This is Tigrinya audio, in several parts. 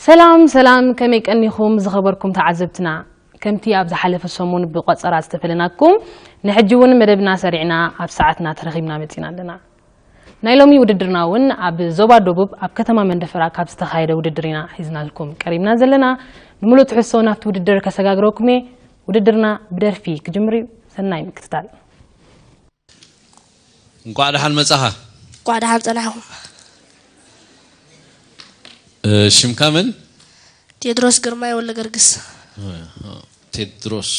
ሰላም ሰላም፣ ከመይ ቀኒኹም ዝኸበርኩም ተዓዘብትና? ከምቲ ኣብ ዝሓለፈ ሰሙን ብቆጸራ ዝተፈለናኩም፣ ንሕጂ እውን መደብና ሰሪዕና ኣብ ሰዓትና ተረኺብና መጺና ኣለና። ናይ ሎሚ ውድድርና እውን ኣብ ዞባ ደቡብ ኣብ ከተማ መንደፈራ ካብ ዝተኻየደ ውድድር ኢና ሒዝናልኩም ቀሪብና ዘለና። ንምሉእ ትሕዝቶ ናብቲ ውድድር ከሰጋግረኩም እየ። ውድድርና ብደርፊ ክጅምር እዩ። ሰናይ ምክትታል። እንኳዕ ደሓን መጻኻ። እንኳዕ ደሓን ጸናሕኩም። እ፣ ሽምካ መን? ቴድሮስ ግርማይ ወልደገርግስ። ቴድሮስ።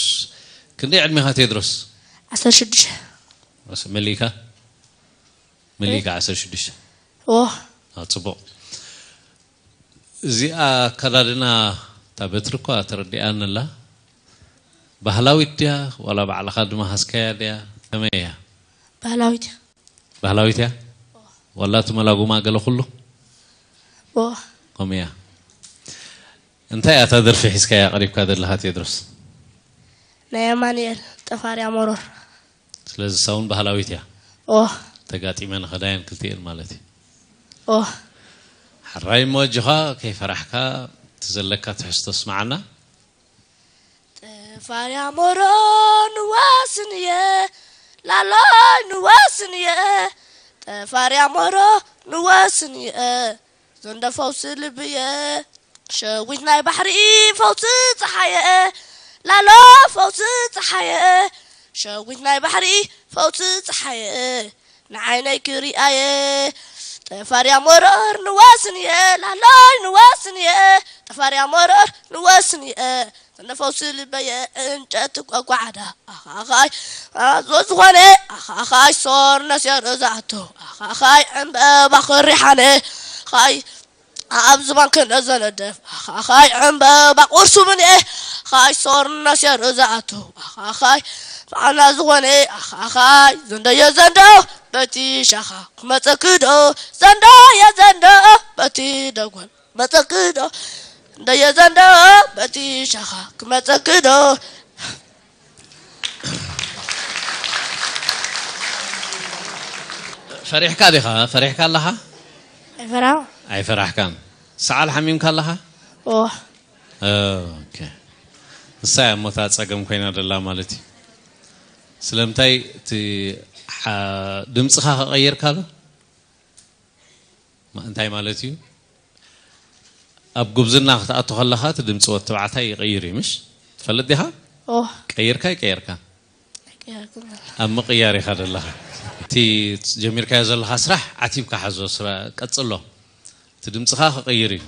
ክንደይ ዕድሜኻ ቴድሮስ? ዓሰርተ ሽዱሽተ። መሊእካ? መሊእካ ዓሰርተ ሽዱሽተ። ኦ አ፣ ጽቡቕ። እዚኣ ኣከዳድና እታ በትሪ እኳ ተረዲኣኒ ኣላ። ባህላዊት ድያ ዋላ ባዕልኻ ድማ ሃስካያ ድያ? ከመይ እያ? ባህላዊት። ባህላዊት እያ? ዋላ እቲ መላጉማ ገለ ኩሉ? ኦ ከምኡ እያ። እንታይ እያ እታ ደርፊ ሒዝካያ ቀሪብካ ዘለኻ ቴድሮስ? ናይ ኣማኑኤል ጠፋርያ መሮር። ስለዚ እሳ እውን ባህላዊት እያ። ኦ ተጋጢመ ንኸዳየን ክልቲኤን ማለት እዩ። ኦ ሕራይ እሞ ኣጆኻ ከይፈራሕካ እቲ ዘለካ ትሕዝቶ ስምዓና። ጠፋርያ መሮር ንዋስን እየ ላሎይ ንዋስን እየ ጠፋርያ መሮር ንዋስን እየ ዘንዶ ፈውሲ ልብየ ሸዊት ናይ ባሕሪ ፈውሲ ፀሓየ ላሎ ፈውሲ ፀሓየ ሸዊት ናይ ባሕሪ ፈውሲ ፀሓየ ንዓይነይ ክሪኣየ ጠፋርያ መሮር ንዋስን እየ ላሎይ ንዋስን እየ ጠፋርያ መሮር ንዋስን እየ ዘንዶ ፈውሲ ልበየ ዕንጨቲ ጓጓዓዳ ኣኻኻይ ኣዞ ዝኾነ ኣኻኻይ ሶር ነስያ ርዛቶ ኣኻኻይ ዕምበባ ክሪሓነ ኻይ ኣብ ዝባን ክነ ዘነደፍ ኣኻኻይ ዕምበባ ቁርሱ ምንኤ ኻይ ሶር ነስያ ርዛቶ ኣኻኻይ ፋዕና ዝኾነ ኣኻኻይ ዘንደየ ዘንዶ በቲ ሻኻ ክመፀክዶ ዘንደየ ዘንዶ በቲ ደጎል መፀክዶ እንደየ ዘንዶ በቲ ሻኻ ክመፀክዶ ፈሪሕካ ዲኻ? ፈሪሕካ ኣለኻ? ኣይፈራው ኣይፈራሕካን። ሰዓል ሓሚምካ ኣለኻ? ኦ ኦኬ። ንሳ እያ እሞ እታ ጸገም ኮይና ደላ ማለት እዩ። ስለምንታይ እቲ ሓ- ድምፅኻ ከቐየርካ ዶ? ማ- እንታይ ማለት እዩ? ኣብ ጉብዝና ክትኣቱ ከለኻ እቲ ድምፂ ወዲ ተባዕታይ ይቕይር እዩ ምሽ? ትፈልጥ ዲኻ? ኦ ቀይርካ ይቀየርካ? ኣብ ምቕያር ኢኻ ዘለኻ። እቲ ጀሚርካዮ ዘለኻ ስራሕ ዓቲብካ ሓዞ፣ ስራ ቀጽሎ። እቲ ድምፅኻ ክቕይር እዩ።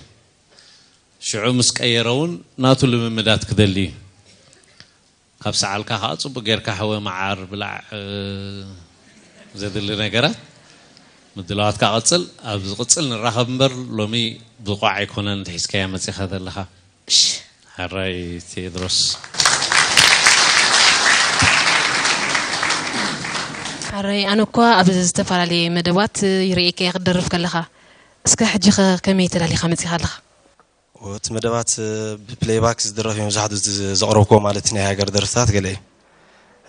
ሽዑ ምስ ቀየረ እውን ናቱ ልምምዳት ክደሊ እዩ። ካብ ሰዓልካ ከዓ ፅቡቅ ጌርካ ሕወ መዓር ብላዕ፣ እ፣ ዘድሊ ነገራት ምድላዋትካ ቀፅል። ኣብ ዝቕፅል ንራኸብ እምበር ሎሚ ብቑዕ ኣይኮነን ሒዝካያ መፂኻ ዘለኻ። ሕራይ ቴድሮስ። ሕራይ ኣነ እኳ ኣብ ዝተፈላለየ መደባት ይርእየካ እየ ክትደርፍ ከለኻ። እስከ ሕጂ ኸ ከመይ ተዳሊኻ መፂኻ ኣለኻ? እቲ መደባት ብፕሌይባክ ዝድረፍ እዩ መብዛሕትኡ ዘቕረብክዎ ማለት ናይ ሃገር ደርፍታት ገለ እዩ።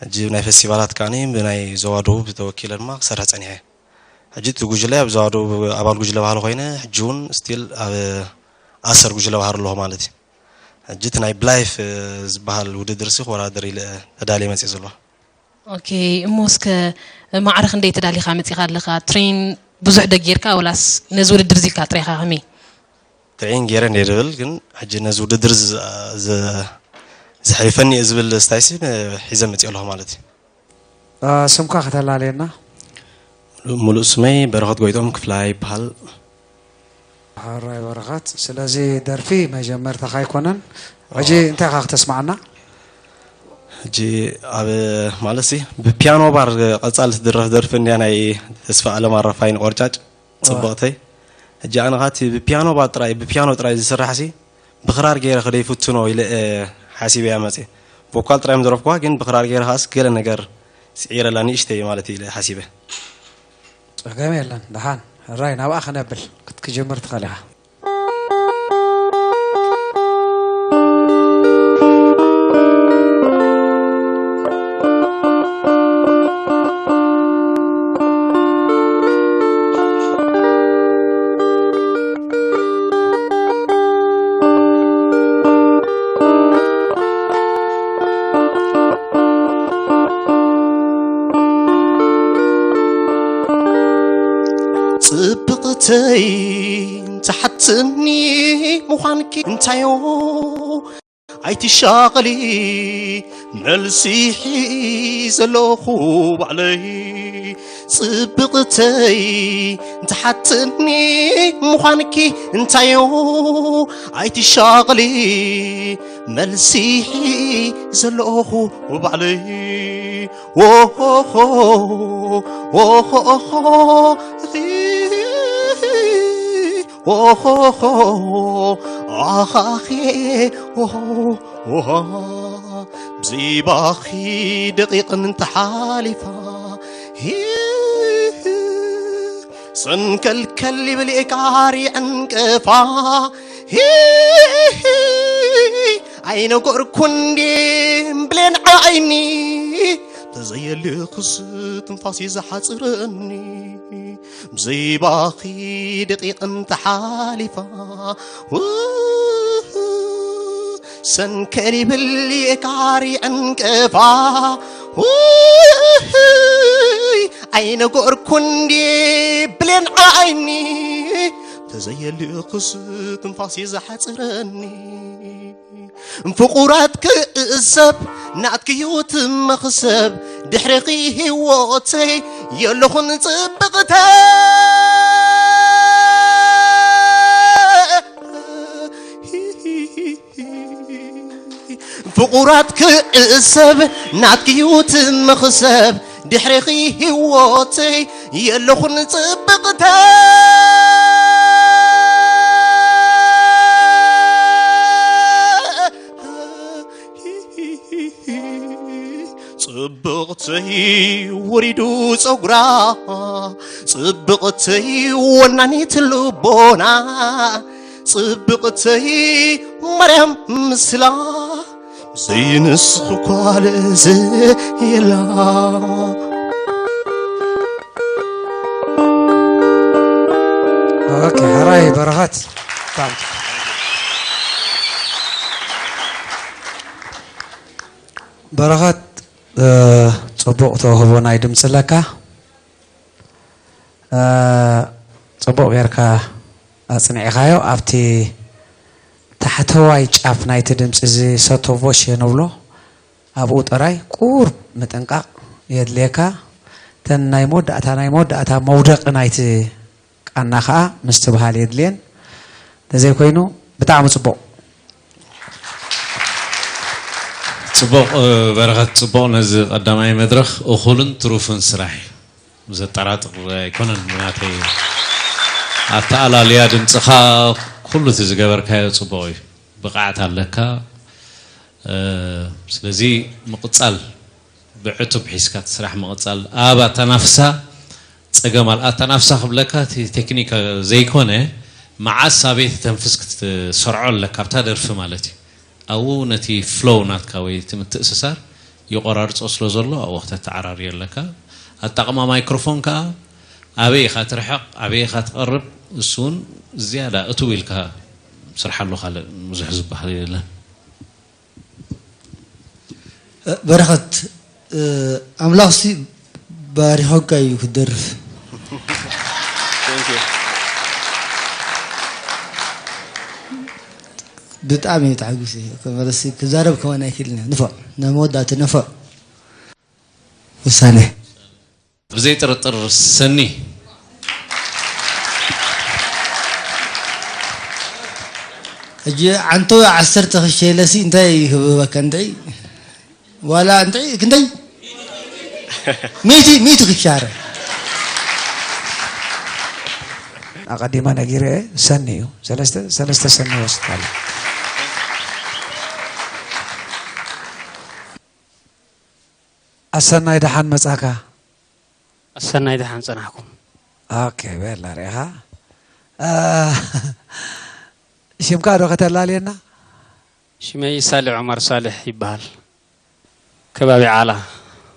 ሕጂ ናይ ፌስቲቫላት ከዓኒ ብናይ ዞባ ደቡብ ተወኪለ ድማ ክሰርሕ ጸኒሐ። ሕጂ እቲ ጉጅለ ኣብ ዞባ ደቡብ ኣባል ጉጅለ ባህሊ ኮይነ ሕጂ እውን ስቲል ኣብ ኣሰር ጉጅለ ባህሊ ኣለኹ ማለት እዩ። ሕጂ እቲ ናይ ብላይፍ ዝበሃል ውድድር ሲ ክወዳደር ኢለ ተዳልየ መፅእ ዘለኹ። ኦኬ እሞ እስከ ማዕረ ክንደይ ተዳሊኻ መፂኻ ኣለኻ? ትሬን ብዙሕ ዶ ጌርካ ወላስ ነዚ ውድድር እዚ ኢልካ ጥራይኻ ከመይ? ትሬን ገይረ እንድየ ዝብል ግን ሕጂ ነዚ ውድድር ዝ- ዝ- ዘሕልፈኒ እየ ዝብል ስታይሲ ሒዘ መፅእ ኣለኹ ማለት እዩ። ስምካ ከተላለየና? ሙሉእ ስመይ በረኸት ጎይቶም ክፍላይ ይበሃል። ሕራይ በረኸት፣ ስለዚ ደርፊ መጀመርታኻ ኣይኮነን። ሕጂ እንታይ ኢኻ ክተስማዓና? ሕጂ ኣብ ማለት ሲ ብፒያኖ ባር ቀጻሊ ትድረፍ ደርፊ እንድያ ናይ ተስፋ ኣለም ኣረፋይን ቆርጫጭ ጽብቕተይ። ሕጂ ኣነ ኻቲ ብፒያኖ ባር ጥራይ ብፒያኖ ጥራይ ዝስራሕ ሲ ብኽራር ገይረ ክደይ ፍትኖ ኢለ እየ ሓሲበ እያ መጽየ። ቮካል ጥራይ ምደረፍኩዋ ግን ብኽራር ገይረ ኻስ ገለ ነገር ስዒረላ ንእሽተይ ማለት ኢለ ሓሲበ። ጸገም የለን። ደሓን ሕራይ ናብኣ ከነብል ክትክጀምር ትኽእል ኢኻ። ተይ ትሓትኒ ምዃንኪ እንታዮ ኣይትሻቐሊ፣ መልሲ ሒዘ ኣለኹ ባዕለይ። ጽብቕተይ ትሓትኒ ምዃንኪ እንታዮ ኣይትሻቐሊ፣ መልሲ ሒዘ ኣለኹ ባዕለይ። ዎሆሆ፣ ዎሆሆ፣ ዎሆሆ፣ ኣኻኺ፣ ዎሆ፣ ዎሆ። ብዘይባኺ ደቂቕን ተሓሊፋ፣ ሂ፣ ሰንከልከል ይብል የካሪ ዕንቅፋ፣ ሂ፣ ኣይነገርኩ እንዴ ብሌን ዓይኒ፣ ተዘየልኽስ ትንፋስ እዩ ዝሓፅረኒ። ብዘይባኺ ደቂቕን ተሓሊፋ፣ ውህ፣ ሰንከል ይብል የካሪ ዕንቅፋ፣ ውህ፣ ኣይነገርኩ እንዴ ብሌን ዓይኒ፣ ተዘየልኽስ ትንፋስ እዩ ዝሓፅረኒ። ፍቑራት ክእሰብ ናትክዩ ትመኽሰብ፣ ድሕሪኺ ህይወተይ የለኹን ጽብቕተይ። ፍቑራት ክእሰብ ናትክዩ ትመኽሰብ፣ ድሕሪኺ ህይወተይ የለኹን ጽብቕተይ። ጽብቕተይ ወሪዱ ጸጉራ፣ ጽብቕተይ ወናኒት ልቦና፣ ጽብቕተይ ማርያም ምስላ፣ ዘይንስኺ እኳ ልእዝ የላ። ኦኬ፣ ሕራይ በረኸት። በረኸት፣ እ፣ ጽቡቕ ተውህቦ ናይ ድምጺ ኣለካ። እ፣ ጽቡቕ ጌርካ ኣጽኒዕኻዮ። ኣብቲ ታሕተዋይ ጫፍ ናይቲ ድምጺ እዚ ሰቶ ቮሼ ንብሎ፣ ኣብኡ ጥራይ ቁሩብ ምጥንቃቕ የድልየካ። እተን ናይ መወዳእታ፣ ናይ መወዳእታ መውደቒ ናይቲ ቃና ኸኣ ምስትብሃል የድልየን። እንተዘይኮይኑ ብጣዕሚ ጽቡቕ። ጽቡቕ፣ እ፣ በረኸት፣ ጽቡቕ። ነዚ ቀዳማይ መድረኽ እኹልን ትሩፍን ስራሕ እዩ። ዘጠራጥር ኣይኮነን። ናተይ ኣተኣላልያ ድምጽኻ፣ ኩሉ እቲ ዝገበርካዮ ጽቡቕ እዩ። ብቕዓት ኣለካ። እ፣ ስለዚ ምቕጻል፣ ብዕቱብ ሒዝካ እቲ ስራሕ ምቕጻል። ኣብ ኣተናፍሳ ጸገም ኣል-፣ ኣተናፍሳ ክብለካ እቲ ቴክኒክ ዘይኮነ፣ መዓስ ኣበይ ተተንፍስ ክትሰርዖ ኣለካ ኣብታ ደርፊ ማለት እዩ። ኣብኡ ነቲ ፍሎው ናትካ ወይ እቲ ምትእስሳር ይቆራርጾ ስለ ዘሎ ኣብኡ ከተተዓራርዮ ኣለካ። ኣጣቕማ ማይክሮፎን ከኣ ኣበይ ኢኻ ትርሕቕ፣ ኣበይ ኢኻ ትቐርብ፣ እሱ እውን ዝያዳ እትው ኢልካ ስርሓሉ፣ ካልእ ብዙሕ ዝበሃል የለን። በረኸት፣ እ፣ ኣምላኽሲ ባሪኾካ እዩ ክትደርፍ። Thank you። ብጣዕሚ እዩ ተሓጒሰ። ከመለሲ ክዛረብ ከማን ኣይክእልን እየ። ንፉዕ፣ ናይ መወዳእቲ ንፉዕ ውሳነ። ብዘይ ጥርጥር ሰኒ። ሕጂ ዓንቶ ዓሰርተ ክሸለሲ እንታይ ክህበካ? እንታይ ዋላ እንታይ ክንደይ? ሚእቲ፣ ሚእቲ ክሻረ። ኣቐዲመ ነጊረ እየ፣ ሰኒ እዩ። ሰለስተ፣ ሰለስተ ሰኒ ወስድካለ። ኣሰናይ ደሓን መጻካ። ኣሰናይ ደሓን ጸናሕኩም። ኦኬ፣ በላ ርኢኻ። እ፣ ሽምካ ዶ ከተላልየና? ሽመይ ሳልሕ ዑመር ሳልሕ ይበሃል። ከባቢ ዓላ፣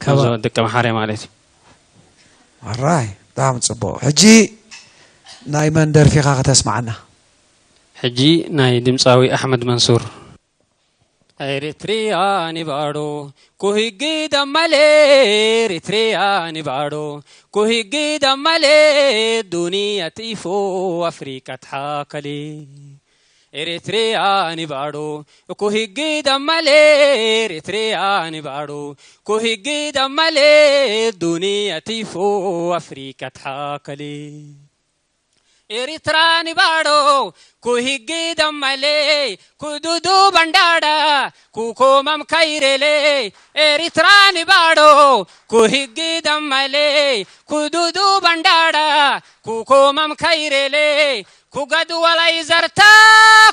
ከባ-፣ እዞ ደቂ መሓርያ ማለት እዩ። ኣራይ፣ ብጣዕሚ ጽቡቕ። ሕጂ ናይ መን ደርፊኻ ከተስማዓና? ሕጂ ናይ ድምጻዊ ኣሕመድ መንሱር። Eritrea ni baro, kuhigi damale, Eritrea ni baro, kuhigi damale, dunia tifo, Afrika thakali. Eritrea ni baro, kuhigi damale, Eritrea ni baro, kuhigi damale, dunia tifo, Afrika thakali. Eritrea ni baro, kuhigi damale, kududu bandada, kukomam kairele. Eritrea ni baro, kuhigi damale, kududu bandada, kukomam kairele. Kugadu walai zarta,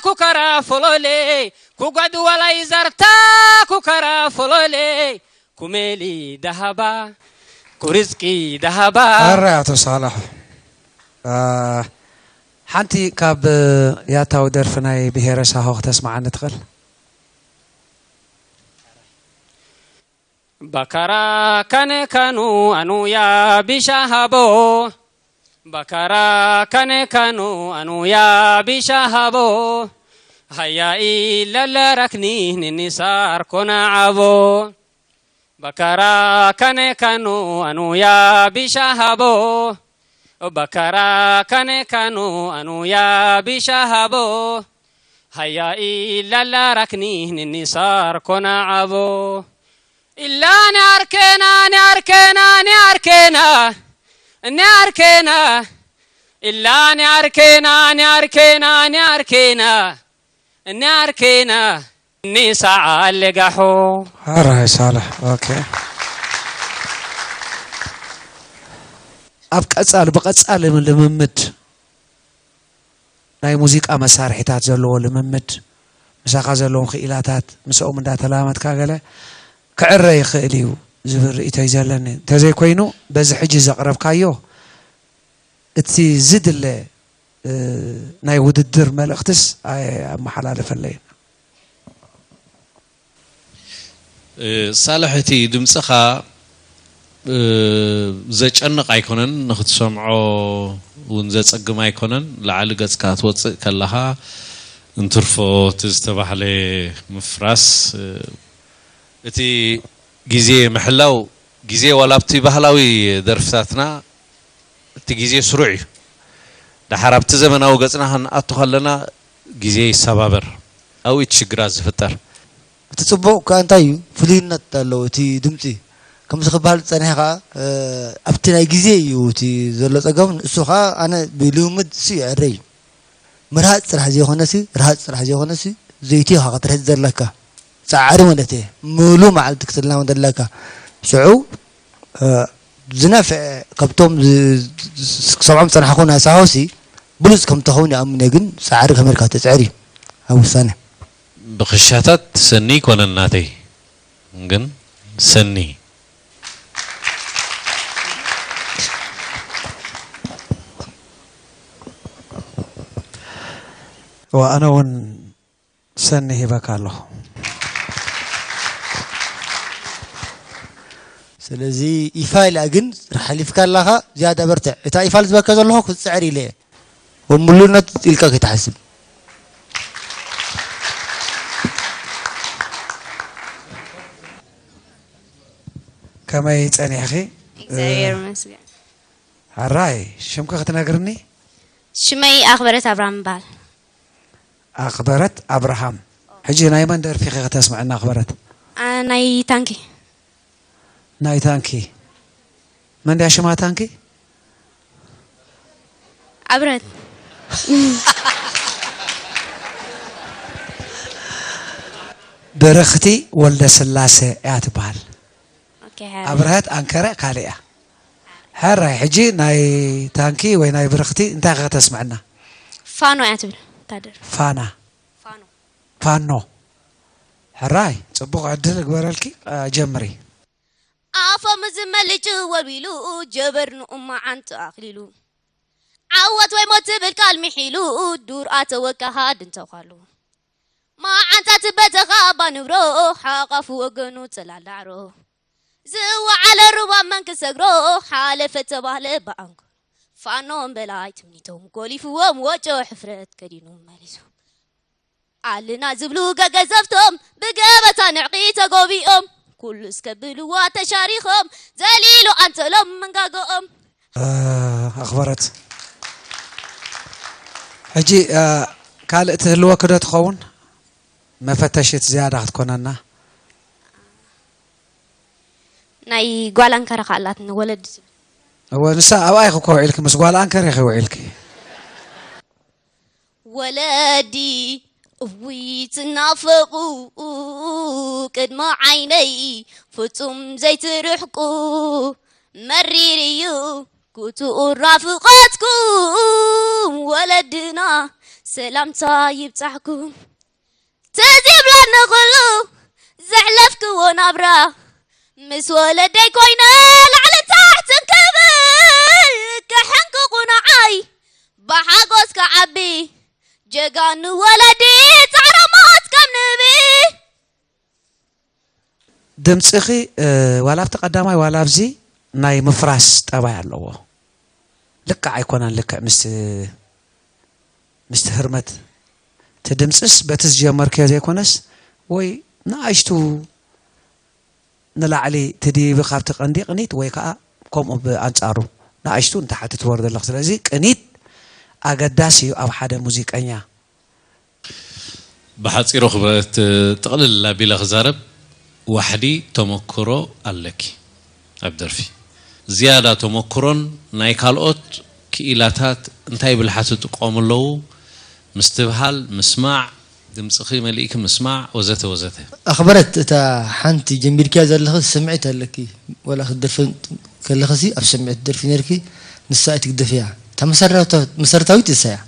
kukara folole, kugadu walai zarta, kukara folole. Kumeli dahaba, kurizki dahaba. ኣረ ኣቶ ሳላሕ፣ አ፣ ሓንቲ ካብ ያታዊ ደርፊ ናይ ብሄረ ሳሆ ክተስምዓኒ ትኽእል? Bakara kane kanu anuya bishahabo. Bakara kane kanu anuya bishahabo. Haya ilala rakni nini sar kona abo. Bakara kane kanu anuya bishahabo. Bakara kane kanu anuya bishahabo. Haya ilala rakni nini sar kona abo. Illa ni arkena, ni arkena, ni arkena, ni arkena. Illa ni arkena, ni arkena, ni arkena, ni arkena. Ni sa'a legaho. ኣራይ ሳልሕ። ኦኬ። ኣብ ቀጻሊ፣ ብቐጻሊ ልምምድ ናይ ሙዚቃ መሳርሒታት ዘለዎ ልምምድ፣ ምሳኻ ዘለዎም ክኢላታት፣ ምስኦም እንዳተላመድካ ገለ ክዕረ ይኽእል እዩ ዝብል ርእይቶ እዩ ዘለኒ። እንተዘይኮይኑ፣ በዚ ሕጂ ዘቕረብካዮ እቲ ዝድለ፣ እ፣ ናይ ውድድር መልእኽትስ ኣየኣመሓላለፈለይን። እ፣ ሳልሕ፣ እቲ ድምጽኻ፣ እ፣ ዘጨንቕ ኣይኮነን፣ ንኽትሰምዖ እውን ዘጸግም ኣይኮነን። ላዕሊ ገጽካ ትወጽእ ከለኻ እንትርፎ እቲ ዝተባህለ ምፍራስ፣ እ፣ እቲ ግዜ ምሕላው፣ ግዜ ዋላ ኣብቲ ባህላዊ ደርፍታትና እቲ ግዜ ስሩዕ እዩ። ደሓር ኣብቲ ዘመናዊ ገጽና ክንኣቱ ከለና ግዜ ይሰባበር። ኣብኡ እቲ ሽግራት ዝፍጠር። እቲ ጽቡቕ ከኣ እንታይ እዩ? ፍሉይነት ኣለዎ እቲ ድምጺ። ከምዚ ክበሃል ዝጸንሐ ከኣ፣ እ፣ ኣብቲ ናይ ግዜ እዩ እቲ ዘሎ ጸገም። ንሱ ከኣ ኣነ ብልምምድ እሱ ይዕረ እዩ። ምርሃጽ ጥራሕ ዘይኮነሲ፣ ርሃጽ ጥራሕ ዘይኮነሲ፣ ዘይቲ ኢኻ ክትርህጽ ዘለካ። ጻዕሪ ማለት እየ። ምሉእ መዓልቲ ክትላመድ ኣለካ። ሽዑ፣ እ፣ ዝነፍዐ ካብቶም ዝ-፣ ዝ-፣ ክሰምዖም ዝጸናሕኩ ናይ ሳሆሲ ብሉጽ ከም ትኸውን ይኣምን እየ፣ ግን ጻዕሪ ከመይ ኢልካ ትጽዕር እዩ ኣብ ውሳነ። ብኽሻታት ሰኒ ይኮነን ናተይ፣ ግን ሰኒ። እዋ፣ ኣነ እውን ሰኒ ሂበካ ኣለኹ። ስለዚ ኢፋ ኢላ ግን ሓሊፍካ ኣለኻ፣ ዝያዳ በርትዕ። እታ ኢፋ ዝበካ ዘለኹ ክትጽዕር ኢለ እየ። ወምሉነት ኢልካ ከይትሓስብ። ከመይ ጸኒሕኺ? እግዚኣብሔር ይመስገን። ሕራይ፣ ሽምኪ ክትነግርኒ? ሽመይ ኣኽበረት ኣብርሃም ይበሃል። ኣኽበረት ኣብርሃም። ሕጂ ናይ መን ደርፊ ኢኺ ከተስምዕና ኣኽበረት? ኣ፣ ናይ ታንኪ። ናይ ታንኪ። መን ድያ ሽማ ታንኪ? ኣብረት። ብርኽቲ ወልደስላሴ እያ ትበሃል። ኦኬ፣ ሓራይ። ኣብርሀት ኣንከረ ካልእ እያ። ሕራይ፣ ሕጂ ናይ ታንኪ ወይ ናይ ብርኽቲ እንታይ ከተስምዕና? ፋኖ እያ ትብል፣ እታ ደርፊ። ፋና። ፋኖ። ፋኖ። ሕራይ፣ ጽቡቕ ዕድል እግበረልኪ፣ አ፣ ጀምሪ። ኣፎም ዝመልጭ ወቢሉ፣ ጀበርንኡ መዓንጡ ኣኽሊሉ። ዓወት ወይ ሞት ትብል ቃል ምሒሉ፣ ዱር ኣተወ ከሃዲ እንተዃሉ። መዓንጣ ትበተኻ ባንብሮ፣ ሓቋፉ ወገኑ ጽላል ዳዕሮ። ዝወዓለ ሩባ መን ክሰግሮ፣ ሓለፈ ተባህለ ብኣንጎሎ። ፋኖ እምበላይ ትምኒቶም ጎሊፍዎም፣ ወጮ ሕፍረት ከዲኑ መሊሱ። ኣለና ዝብሉ ገገዘፍቶም ብገበታ ንዕቒ ተጎቢኦም፣ ኩሉ እስከ ብልዋ ተሻሪኾም፣ ዘሊሉ ኣንተሎም መንጋገኦም። ኣኽበረት። ሕጂ ካልእ ትህልወኪ ዶ ትኸውን? መፈተሽት ዝያዳ ክትኮነና። ናይ ጓል ኣንከረ ከኣላትኒ ወለዲ ዝብል። እወ፣ ንሳ ኣብኣ ኢኺ እኮ ውዒልኪ፣ ምስ ጓል ኣንከር ኢኺ ውዒልኪ። ወለዲ እውይ ትናፈቁ፣ ቅድሚ ዓይነይ ፍጹም ዘይትርሕቁ፣ መሪር እዩ ክትኡ ራፍቐትኩም፣ ወለድና ሰላምታ ይብጻሕኩም። ትዝ ይብለኒ ኩሉ ዘሕለፍክዎ ናብራ፣ ምስ ወለደይ ኮይነ ላዕሊ ታሕትን ክብል፣ ክሕንቅቑ ንዓይ ብሓጎስ ክዓቢ፣ ጀጋኑ ወለዲ ጻዕሮሞት ከም ንቢ። ድምፅኺ ዋላ ኣብቲ ቀዳማይ ዋላ ኣብዚ ናይ ምፍራስ ጠባይ ኣለዎ። ልክዕ ኣይኮነን፣ ልክዕ ምስቲ ምስቲ ህርመት እቲ ድምፅስ በቲ ዝጀመርክዮ ዘይኮነስ፣ ወይ ንኣሽቱ ንላዕሊ ትድይቢ ካብቲ ቀንዲ ቅኒት፣ ወይ ከዓ ከምኡ ብኣንፃሩ ንኣሽቱ ንታሕቲ ትወርደለኽ። ስለዚ ቅኒት ኣገዳሲ እዩ ኣብ ሓደ ሙዚቀኛ። ብሓፂሩ ክብረት ጥቕልል ኣቢለ ክዛረብ፣ ዋሕዲ ተመክሮ ኣለኪ ኣብ ደርፊ። ዝያዳ ተመክሮን ናይ ካልኦት ክኢላታት እንታይ ብልሓት ይጥቀሙ ኣለዉ ምስትብሃል፣ ምስማዕ፣ ድምፅኺ መሊእኪ ምስማዕ ወዘተ ወዘተ። ኣኽበረት፣ እታ ሓንቲ ጀሚርክያ ዘለኺ ስምዒት ኣለኪ፣ ወላ ክትደርፊ ከለኺሲ ኣብ ስምዒት ትደርፊ ነርኪ፣ ንሳ ኣይትግደፍያ። እታ መሰረታዊት እሳ እያ።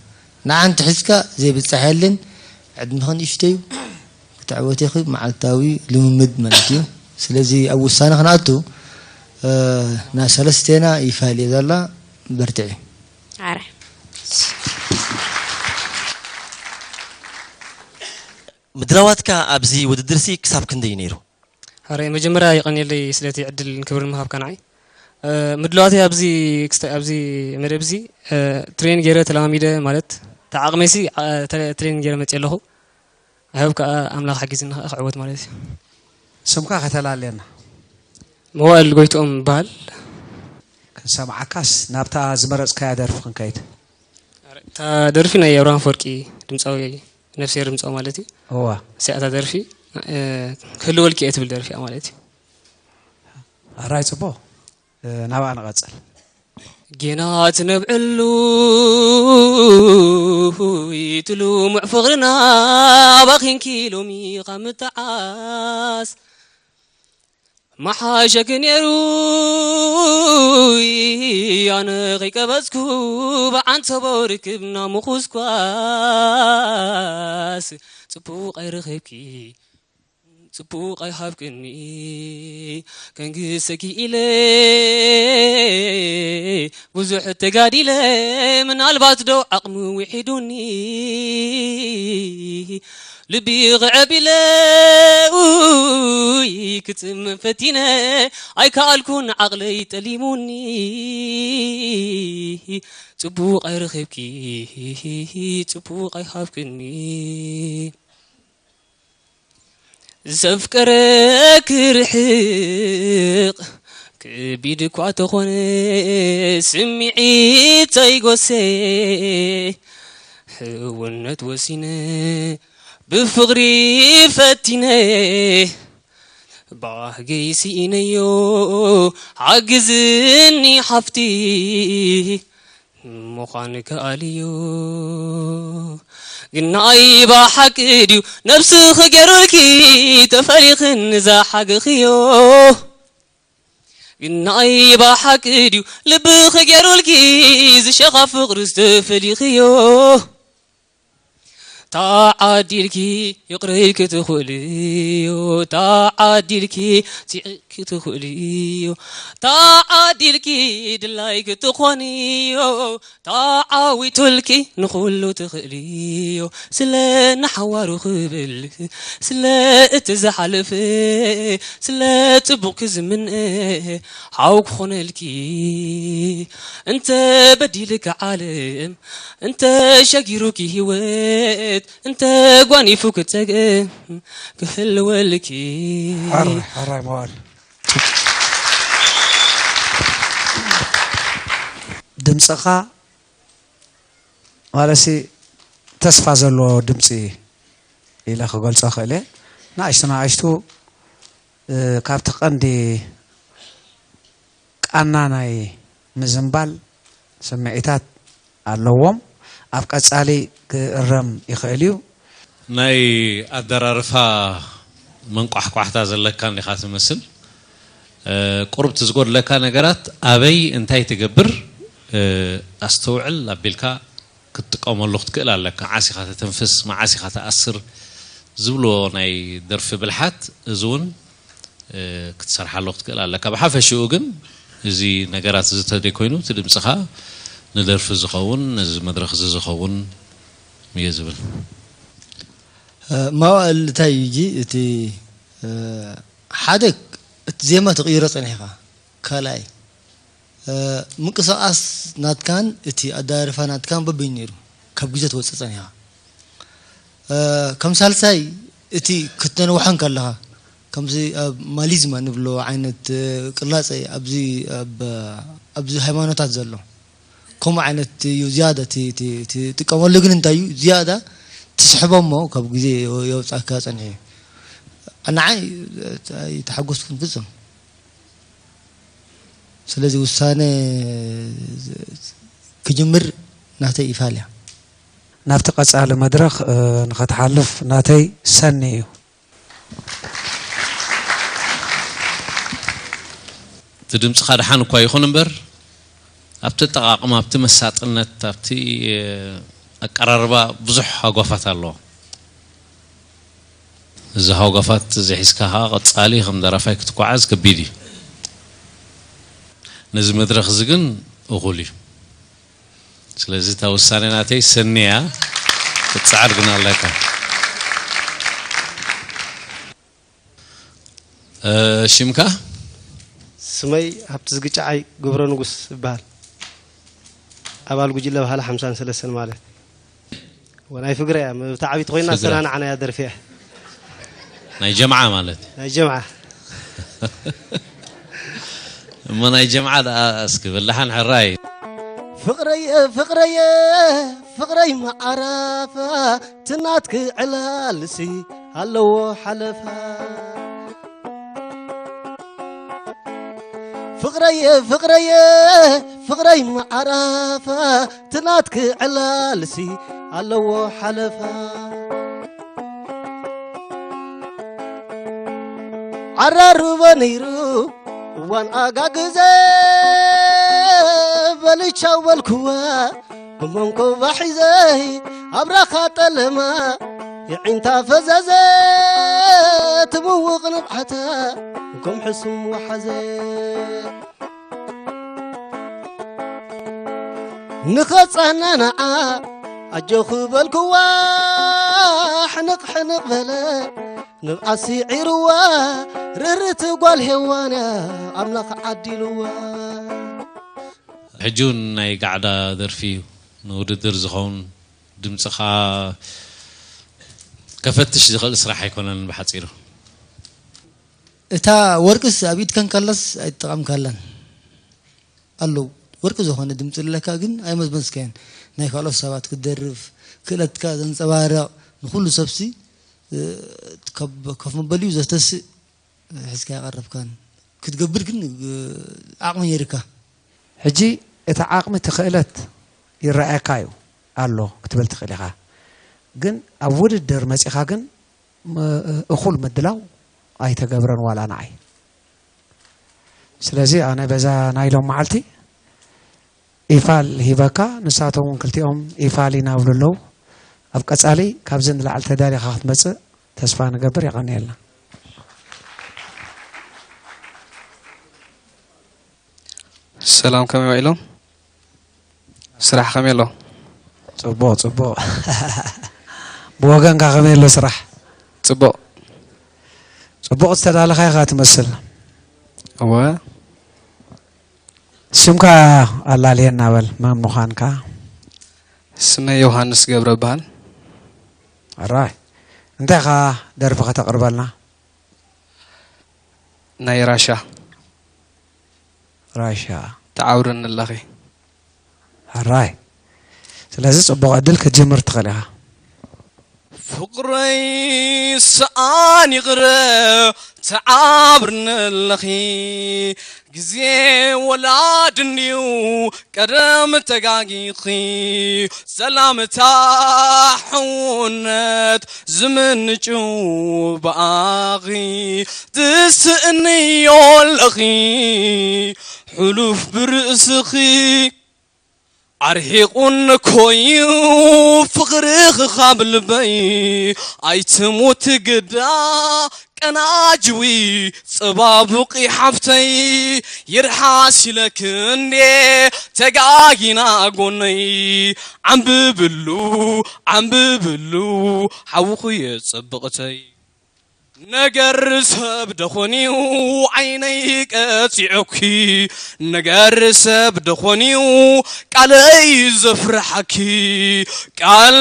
ንዓ እንተሒዝካ ዘይብጻሕ የለን። ዕድመኺ ንእሽቶ እዩ፣ ክትዕወቲ ኢኺ፣ መዓልታዊ ልምምድ ማለት እዩ። ስለዚ ኣብ ውሳነ ክንኣቱ፣ እ፣ ና ሰለስቴና ይፋል እየ ዘላ፣ በርትዒ። ኣረ ምድላዋትካ ኣብዚ ውድድርሲ ክሳብ ክንደይ እዩ ነይሩ? ኣረ መጀመርያ የቐንየለይ ስለቲ ዕድል ክብሪ ምሃብካ ንዓይ። ምድላዋተይ ኣብዚ ኣብዚ መደብ እዚ ትሬን ገይረ ተለማሚደ ማለት ተዓቕመይሲ ትሬን ገይረ መፅየ ኣለኹ። I hope ከዓ ኣምላኽ ሓጊዝኒ ከዓ ክዕወት ማለት እዩ። ስምካ ከተላልየና። መዋእል ጎይትኦም ይበሃል። ክንሰምዓካስ ናብታ ዝመረፅካያ ደርፊ ክንከይድ። እታ ደርፊ ናይ ኣብርሃም ኣፈወርቂ ድምፃዊ ነፍስሄር ድምፃዊ ማለት እዩ። እዋ። እዚኣ እታ ደርፊ ክህልወልኪ እየ ትብል ደርፊ እያ ማለት እዩ። ኣራይ ፅቡቕ ናብኣ ንቐፅል። ጌና ትነብዕሉ እቲ ልሙዕ ፍቕርና ኣባኺንኪ ሎሚ ካብ ምትዓስ መሓሸኪ ነይሩ ኣነ ከይቀበጽኩ ብዓንተቦ ርክብና ምኹስኳስ ጽቡቕ ኣይረኸብኪ ጽቡቕ ኣይሃብክኒ ከንግሰኪ ኢለ ብዙሕ ተጋዲለ ምናልባት ዶ ዓቕሚ ውሒዱኒ ልቢ ክዕብ ኢለ ኡይ ክጽመም ፈቲነ ኣይከኣልኩን ዓቕለይ ጠሊሙኒ ጽቡቕ ኣይረኸብኪ ጽቡቕ ኣይሃብክኒ ዘፍቀረ ክርሕቕ ከቢድ እኳ ተኾነ ስምዒት ዘይጎሴ ሕውነት ወሲነ ብፍቕሪ ፈቲነ ባህገይ ስኢነዮ ሓግዝኒ ሓፍቲ ምዃን ከኣልዮ ግናይ ብሓቂ ድዩ ነብስኺ ገይሩልኪ ተፈሊኽን ዝሓገኽዮ ግናይ ብሓቂ ድዩ ልብኺ ገይሩልኪ ዝሸኻ ፍቕሪ ዝተፈሊኽዮ ተዓዲልኪ ይቕረይ ክትኽእልዮ ተዓዲልኪ ስዒቕኪ ትኽእልዮ። ተዓዲልኪ ድላይኪ ትኾንዮ። ተዓዊቱልኪ ንኹሉ ትኽእልዮ። ስለ ንሓዋሩ ክብል፣ ስለ እቲ ዝሓለፈ፣ ስለ ጽቡቕኪ ዝምነ፣ ሓው ክኾነልኪ። እንተ በዲልኪ ዓለም፣ እንተ ሸጊሩኪ ህይወት፣ እንተ ጓኒፉ ክጸገም ክህልወልኪ። ሓራይ፣ ሓራይ መዋል። ድምፅኻ ማለትሲ ተስፋ ዘለዎ ድምፂ ኢለ ክገልፆ ክእል እየ። ንኣሽቱ ንኣሽቱ፣ እ፣ ካብቲ ቀንዲ ቃና ናይ ምዝንባል ስምዒታት ኣለዎም። ኣብ ቀጻሊ ክእረም ይኽእል እዩ። ናይ ኣደራርፋ መንቋሕቋሕታ ዘለካ እንዲኻ ትመስል። እ፣ ቁሩብ እቲ ዝጎድለካ ነገራት ኣበይ እንታይ ትገብር፣ እ፣ ኣስተውዕል ኣቢልካ ክትጥቀመሉ ክትክእል ኣለካ። መዓስ ኢኻ ተተንፍስ፣ መዓስ ኢኻ ትኣስር ዝብልዎ ናይ ደርፊ ብልሓት፣ እዚ እውን እ፣ ክትሰርሓሉ ክትክእል ኣለካ። ብሓፈሽኡ ግን እዚ ነገራት እዚ ተዘይኮይኑ፣ እቲ ድምፅኻ ንደርፊ ዝኸውን፣ ነዚ መድረኽ እዚ ዝኸውን እየ ዝብል። እ፣ መዋእል እንታይ እዩ ሕጂ እቲ፣ እ፣ ሓደ እቲ ዜማ ትቕይሮ ጸኒሕካ፣ ካልኣይ፣ እ፣ ምንቅስቓስ ናትካን እቲ ኣደራርፋ ናትካን በበይኑ ነይሩ፣ ካብ ግዜ ትወጽእ ጸኒሕካ። እ፣ ከም ሳልሳይ፣ እቲ ክትነንውሖ እንከለኻ፣ ከምዚ ኣብ ማሊዝማ ንብሎ ዓይነት፣ እ፣ ቅላጸ ኣብዚ ኣብ፣ ኣብዚ ሃይማኖታት ዘሎ፣ ከምኡ ዓይነት እዩ ዝያዳ እቲ፣ እቲ፣ እቲ ትጥቀመሉ። ግን እንታይ እዩ ዝያዳ ትስሕቦ እሞ ካብ ግዜ የውጻካ ጸኒሑ እዩ። ንዓይ ኣይተሓጎስኩን ፍጹም። ስለዚ ውሳነ ክጅምር ናተይ ይፋል እያ። ናብቲ ቀጻሊ መድረኽ፣ እ፣ ንኸትሓልፍ ናተይ ሰኒ እዩ። እቲ ድምፅኻ ደሓን እኳ ይኹን እምበር፣ ኣብቲ ኣጠቓቕማ፣ ኣብቲ መሳጥነት፣ ኣብቲ፣ እ፣ ኣቀራርባ ብዙሕ ሃጓፋት ኣለዎ። እዚ ሃጓፋት እዚ ሒዝካ ኸዓ ቀጻሊ ከም ደራፋይ ክትጓዓዝ ከቢድ እዩ። ነዚ መድረኽ እዚ ግን እኹል እዩ። ስለዚ እታ ውሳነ ናተይ ሰኒ እያ፣ ክትጽዓር ግን ኣለካ። እ፣ ሽምካ? ስመይ ሃብትዝጊ ጨዓይ ገብረ ንጉስ እበሃል። ኣባል ጉጅለ ባህሊ ሓምሳን ሰለስተን ማለት። ወናይ ፍግረ እያ፣ ብታ ዓቢት ኮይና ፍግረ። ኣሰናናዕናያ ደርፊ እያ። ናይ ጀምዓ ማለት። ናይ ጀምዓ። እሞ ናይ ጀምዓ ደኣ እስኪ በል ደሓን ሕራይ። ፍቕረየ፣ ፍቕረየ፣ ፍቕረይ መዓረፋ፣ ትናትኪ ዕላልሲ ኣለዎ ሓለፋ። ፍቕረየ፣ ፍቕረየ፣ ፍቕረይ መዓረፋ፣ ትናትኪ ዕላልሲ ኣለዎ ሓለፋ። ዓራርቦ ነይሩ እዋን ኣጋ ግዜ፣ በልቻው በልክዋ ብመንኮባ ሒዘይ ኣብራኻ ጠለማ፣ የዒንታ ፈዘዘ ትምውቕ ንብዓታ፣ ከም ሕሱም ወሓዘ። ንኸጸናንዓ ኣጆኺ በልክዋ፣ ሕንቕ ሕንቕ በለ ንብዓት ስዒርዋ፣ ርርት ጓል ሄዋንያ ኣምላኽ ዓዲልዋ። ሕጂ እውን ናይ ጋዕዳ ደርፊ እዩ፣ ንውድድር ዝኸውን ድምፅኻ ከፈትሽ ዝኽእል ስራሕ ኣይኮነን ብሓፂሩ። እታ ወርቅስ ኣብ ኢድካ እንከላስ ኣይትጠቐምካላን። ኣለዉ፣ ወርቂ ዝኾነ ድምፂ ኣለካ፣ ግን ኣይመዝመዝካዮን። ናይ ካልኦት ሰባት ክትደርፍ ክእለትካ ዘንፀባርቕ፣ ንኹሉ ሰብሲ፣ እ፣ ከብ-፣ ከፍ መበሊኡ ዘተስእ ሒዝካ ኣይቐረብካን። ክትገብር ግን፣ እ፣ ዓቕሚ ነይርካ። ሕጂ እቲ ዓቕሚ፣ እቲ ክእለት ይረኣየካ እዩ ኣሎ ክትብል ትኽእል ኢኻ። ግን ኣብ ውድድር መጺኻ ግን ም-፣ እኹል ምድላው ኣይተገብረን ዋላ ንዓይ። ስለዚ ኣነ በዛ ናይ ሎም መዓልቲ ኢፋል ሂበካ፣ ንሳቶም እውን ክልቲኦም ኢፋል ይናብሉ ኣለዉ። ኣብ ቀጻሊ ካብዚ ንላዕሊ ተዳሊኻ ክትመጽእ ተስፋ ንገብር። የቐንየልና። ሰላም፣ ከመይ ውዒሎም? ስራሕ ከመይ ኣሎ? ጽቡቕ ጽቡቕ። ብወገንካ ከመይ ኣሎ ስራሕ? ጽቡቕ። ጽቡቕ ዝተዳለኻ ኢኻ ትመስል። እወ። ስምካ ኣላልየና በል፣ መን ምዃንካ? ስመይ ዮሃንስ ገብረ እበሃል። ኣራይ፣ እንታይ ኢኻ ደርፊ ከተቕርበልና? ናይ ራሻ። ራሻ። ተዓውርኒ ኣለኺ። ኣራይ፣ ስለዚ ጽቡቕ ዕድል ክትጅምር ትኽእል ኢኻ። ፍቕረይ ሰኣን ይቕረ ተዓብርኒ ኣለኺ። ግዜ ወላድ እንድዩ ቀደም ተጋጊኺ። ሰላምታ ሕውነት ዝምንጩ ብኣኺ። ትስእንዮ ኣለኺ ሕሉፍ ብርእስኺ። ኣርሒቑን ኮዩ ፍቕርኺ ካብ ልበይ። ኣይትሙት ግዳ ቀናጅዊ ጽባቡቒ ሓፍተይ። ይርሓስ ኢለኪ እንዴ ተጋጊና ጎነይ። ዓምብብሉ ዓምብብሉ ሓውኹየ ጽብቕተይ። ነገር ሰብ ደኾንዩ ዓይነይ ቀጺዑኪ። ነገር ሰብ ደኾንዩ ቃለይ ዘፍርሓኪ። ቃል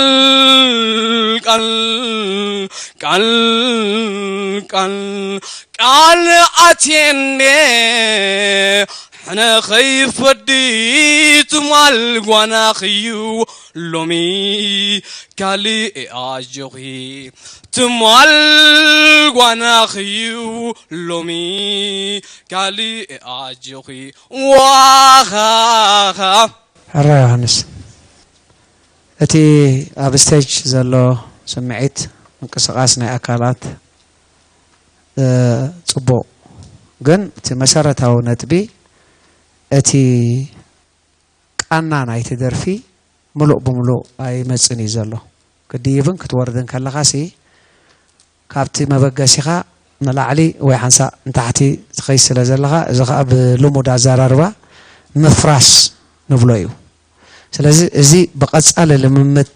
ቃል ቃል ቃል ቃል ኣትየኔ ሕነ ኸይፈዲ ትማል ጓናኽዩ ሎሚ ካልእ ኣጆኺ። ትማል ጓናኽዩ ሎሚ ካልእ ኣጆኺ። ዋኻኻ። ሕራ ዮሃንስ፣ እቲ ኣብ ስቴጅ ዘሎ ስምዒት፣ ምንቅስቓስ ናይ ኣካላት፣ እ፣ ጽቡቕ፣ ግን እቲ መሰረታዊ ነጥቢ፣ እቲ ቃና ናይቲ ደርፊ ምሉእ ብምሉእ ኣይመጽን እዩ ዘሎ። ክትድይብን ክትወርድን ከለኻሲ፣ ካብቲ መበገሲኻ ንላዕሊ ወይ ሓንሳእ ንታሕቲ ትኸይድ ስለ ዘለኻ፣ እዚ ኸኣ ብልሙድ ኣዘራርባ ምፍራስ ንብሎ እዩ። ስለዚ እዚ ብቐጻሊ ልምምድ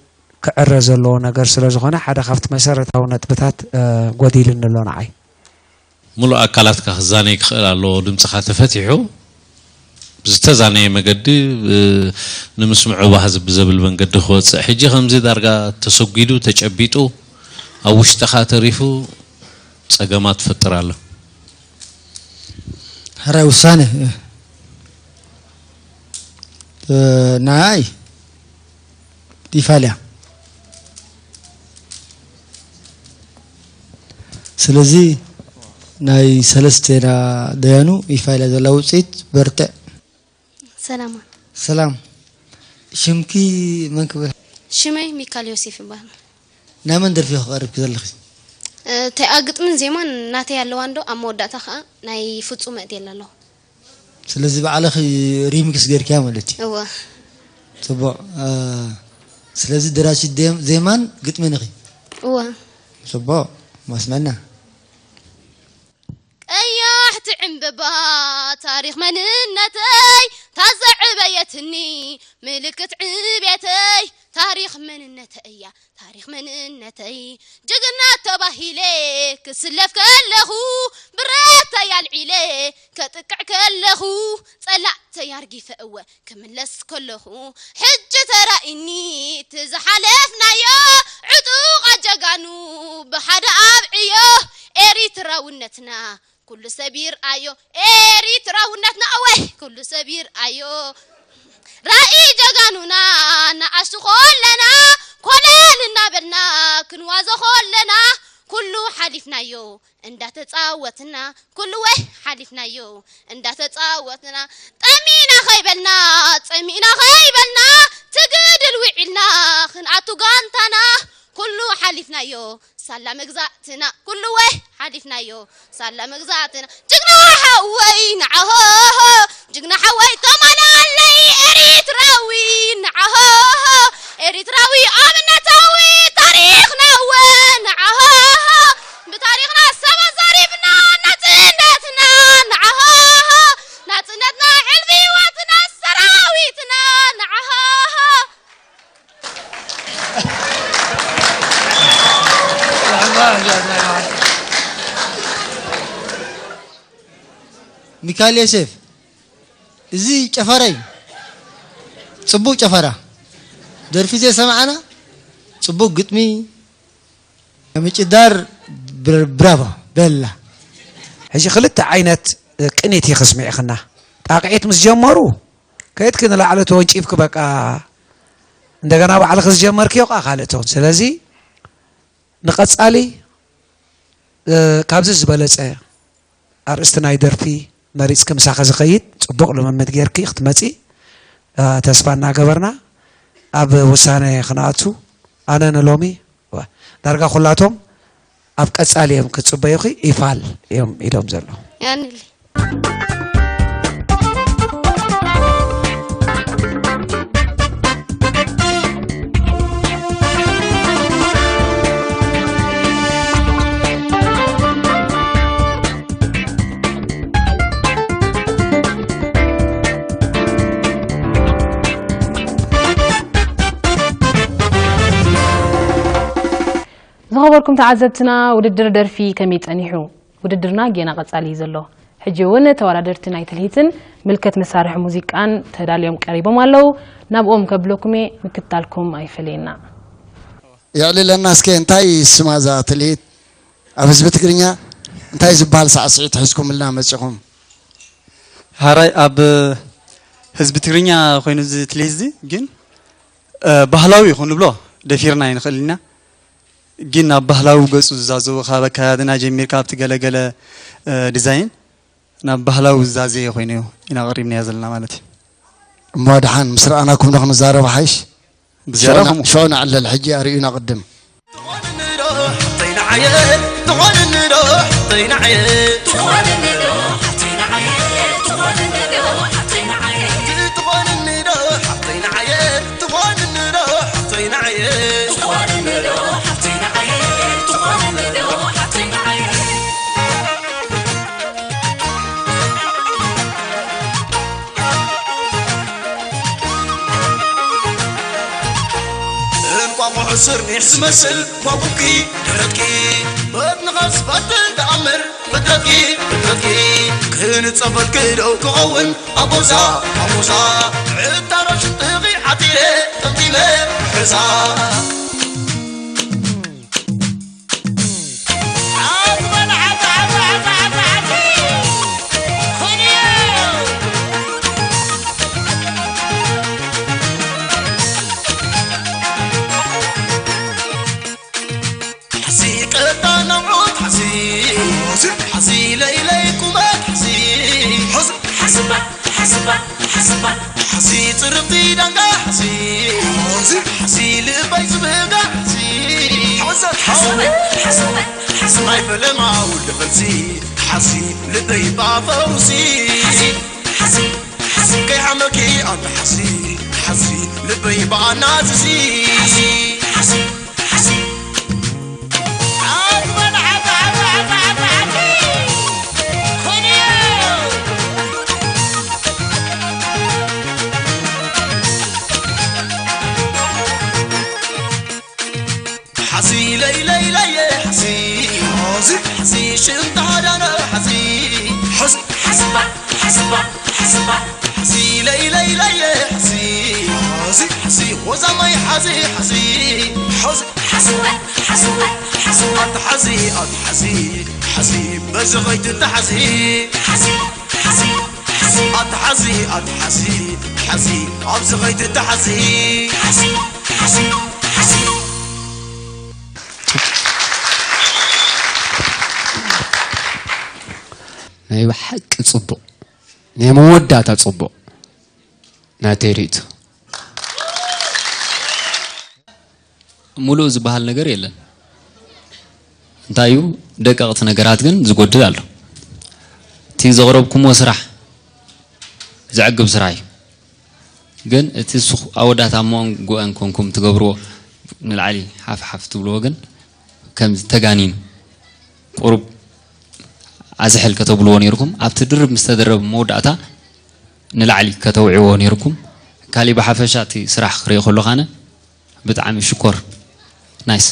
ክዕረ ዘለዎ ነገር ስለ ዝኾነ፣ ሓደ ካብቲ መሰረታዊ ነጥብታት፣ እ፣ ጎዲሉኒ ኣሎ ንዓይ። ሙሉእ ኣካላትካ ክዛነይ ክኽእል ኣለዎ። ድምፅኻ ተፈቲሑ ብዝተዛነየ መገዲ፣ እ፣ ንምስምዑ ባህ ዝብ-፣ ዘብል መንገዲ ክወፅእ። ሕጂ ከምዚ ዳርጋ ተሰጒዱ፣ ተጨቢጡ፣ ኣብ ውሽጥኻ ተሪፉ ጸገማት ትፈጥር ኣሎ። ሕራይ ውሳነ፣ እ፣ ናይ ኢፋልያ። ስለዚ ናይ ሰለስቴና ደያኑ ኢፋልያ ዘላ ውፅኢት በርትዕ። ሰላማ። ሰላም፣ ሽምኪ መን ክብል? ሽመይ ሚካል ዮሴፍ ይበሃል። ናይ መን ደርፊ ክቐርብኪ ዘለኺ? እታ ግጥምን ዜማን ናተይ ኣለዋ እንዶ ኣብ መወዳእታ ከዓ ናይ ፍጹም መእትየላ ኣለኹ። ስለዚ ባዕልኺ ሪሚክስ ገይርኪያ ማለት እዩ። እወ። ጽቡቕ። እ፣ ስለዚ ደራሲት ዴም-፣ ዜማን ግጥምን ኢኺ። እወ። ጽቡቕ። ማስመና። ቀያሕቲ ዕምበባ ታሪኽ መንነተይ ታዘዕበየትኒ ምልክት ዕቤተይ ታሪኽ መንነተይ እያ ታሪኽ መንነተይ ጅግና ተባሂለ ክስለፍ ከለኹ ብረተይ ኣልዒለ ከጥቅዕ ከለኹ ጸላእተይ ኣርጊፈ እወ ክምለስ ከለኹ ሕጂ ተራኢኒ እቲ ዝሓለፍናዮ ዕጡቓት ጀጋኑ ብሓደ ኣብዕዮ ኤሪትራውነትና ኩሉ ሰብ ይርኣዮ ኤሪትራውነትና እወ ኩሉ ሰብ ይርኣዮ ራኢ ጀጋኑና ንኣሽቱ ኮለና ኮለል እናበልና ክንዋዞ ኮለና ኩሉ ሓሊፍናዮ እንዳተጻወትና ኩሉ ወ ሓሊፍናዮ እንዳተጻወትና ጠሚና ከይበልና ጸሚእና ከይበልና ትግድል ውዒልና ክንኣቱ ጋንታና ኩሉ ሓሊፍናዮ ሳላ መግዛእትና ኩሉ ወ ሓሊፍናዮ ሳላ መግዛእትና ጅግና ሓወይ ንዓሆ ጅግና ሓወይ ተማላለይ ኤሪትራዊ ንዓሆ ኤሪትራዊ ኣብነታዊ ታሪኽና ወ ንዓሆ ብታሪኽና ሰብ ኣዛሪብና ናጽነትና ንዓሆ ናጽነትና ሕልፊ ህይወትና ሚካኤል ዮሴፍ፣ እዚ ጨፈራ እዩ። ጽቡቕ ጨፈራ። ደርፊ ዘይሰማዕና፣ ጽቡቕ ግጥሚ፣ ምጭዳር፣ ብር-፣ ብራቮ፣ ቤላ። ሕጂ ክልተ ዓይነት ቅኒት እዩ ከስሚዕኽና። ጣቕዒት ምስ ጀመሩ፣ ከይድኪ ንላዕሊ ተወንጪፍኪ፣ በቃ፣ እንደገና ባዕልኺ ዝጀመርክዮ ኸዓ ካልእ ትኹን። ስለዚ፣ ንቐጻሊ፣ እ፣ ካብዚ ዝበለጸ ኣርእስቲ ናይ ደርፊ መሪጽኪ ምሳኺ ዝኸይድ ጽቡቕ ልምምድ ጌርኪ ክትመጺ፣ እ፣ ተስፋ እናገበርና ኣብ ውሳነ ክንኣቱ፣ ኣነ ንሎሚ፣ ዋ፣ ዳርጋ ኩላቶም ኣብ ቀጻሊ እዮም ክጽበዩኺ፣ ይፋል እዮም ኢዶም ዘለዉ። ያንሊ። ዝኸበርኩም ተዓዘብትና፣ ውድድር ደርፊ ከመይ ጸኒሑ? ውድድርና ጌና ቀጻሊ እዩ ዘሎ። ሕጂ እውን ተወዳደርቲ ናይ ትልሂትን ምልከት መሳርሒ ሙዚቃን ተዳልዮም ቀሪቦም ኣለዉ። ናብኦም ከብለኩም እየ፣ ምክትታልኩም ኣይፈለየና። የዕልለና እስከ፣ እንታይ ስማ እዛ ትልሂት? ኣብ ህዝቢ ትግርኛ እንታይ ዝበሃል ሳዕስዒት ሒዝኩምልና መጺኹም? ሃራይ ኣብ ህዝቢ ትግርኛ ኮይኑ እዚ ትልሂት እዚ ግን፣ እ፣ ባህላዊ ይኹን ንብሎ ደፊርና ኣይንኽእል ኢና። ግን ኣብ ባህላዊ ገጹ ዝዛዘቡ ካብ ኣከዳድና ጀሚርካ ኣብቲ ገለገለ፣ እ፣ ዲዛይን ናብ ባህላዊ ዝዛዘየ ኮይኑ ኢና ቀሪብናዮ ዘለና ማለት እዩ። እሞ ደሓን ምስ ረኣናኩም ዶ ክንዛረብ ሓይሽ? ብዝያዳ ሽዑ ከምኡ። ሽዑ ንዕለል፣ ሕጂ ኣርእዩና ቅድም። እንቋቑሖ ስርኒሕ ዝመስል ጓጉብኪ ደረትኪ፣ በድንኻ ዝፈትል ተኣምር ፍጥረትኪ፣ ፍጥረትኪ፣ ክንጸበልኪ ዶ ክኸውን ኣቦዛ፣ ኣቦዛ፣ ዕታሮ ሽንጥኺ ዓቲረ ጠምጢመ ሕዛ። ሓሲ ቀጣን ኣምዑት ሓሲ፣ ሓሲ ለይለይ ቁመት ሓሲ፣ ሓሲ ሓስባ፣ ሓስባ፣ ሓስባ፣ ሓሲ ጽርብቲ ዳንጋ ሓሲ፣ ሓሲ ልበይ ዝብጋ ሓሲ፣ ሓሲ፣ ሓሲ፣ ናይ ፈለማ ውልደ ፈልሲ፣ ሓሲ ልበይ ባፈውሲ፣ ሓሲ፣ ሓሲ፣ ሓሲ፣ ከይሓመኪ ኣንቲ ሓሲ፣ ሓሲ ልበይ ባናዝዚ፣ ሓሲ፣ ሓሲ፣ ሓሲ። ሓሲ ለይ ለይ ለየ ሓሲ፣ ሓሲ ሽም ተሃዳነ ሓሲ፣ ሓሲ ሓስባ፣ ሓስባ፣ ሓስባ፣ ሓሲ ለይ ለይ ለየ ሓሲ፣ ሓሲ፣ ሓሲ ወዛማይ ሓሲ፣ ሓሲ፣ ሓሲ፣ ሓስዋ፣ ሓስዋ፣ ሓስዋ፣ ኣትሓዚ፣ ኣትሓዚ፣ ሓሲ በዚ ኸይትተሓዚ፣ ሓሲ፣ ሓሲ፣ ሓሲ፣ ኣትሓዚ፣ ኣትሓዚ፣ ሓሲ ኣብዚ ኸይትተሓዚ፣ ሓሲ፣ ሓሲ፣ ሓሲ። ናይ ብሓቂ ጽቡቕ፣ ናይ መወዳእታ ጽቡቕ ናተይ ርእይቶ። ሙሉእ ዝበሃል ነገር የለን። እንታይ እዩ፣ ደቀቕቲ ነገራት ግን ዝጎድል ኣሎ። እቲ ዘቕረብኩምዎ ስራሕ ዘዕግብ ስራሕ እዩ። ግን እቲ ሱኽ ኣወዳት ኣብ መንጎአን ኮንኩም ትገብርዎ ንላዕሊ ሓፍ ሓፍ ትብልዎ ግን ከምዚ ተጋኒኑ ቁሩብ ኣዝሕል ከተብልዎ ነይርኩም። ኣብቲ ድርብ ምስ ተደረበ መወዳእታ ንላዕሊ ከተውዕዎ ነይርኩም። ካሊእ ብሓፈሻ እቲ ስራሕ ክርኢ ከለኹ ኣነ ብጣዕሚ ሽኮር። ናይስ።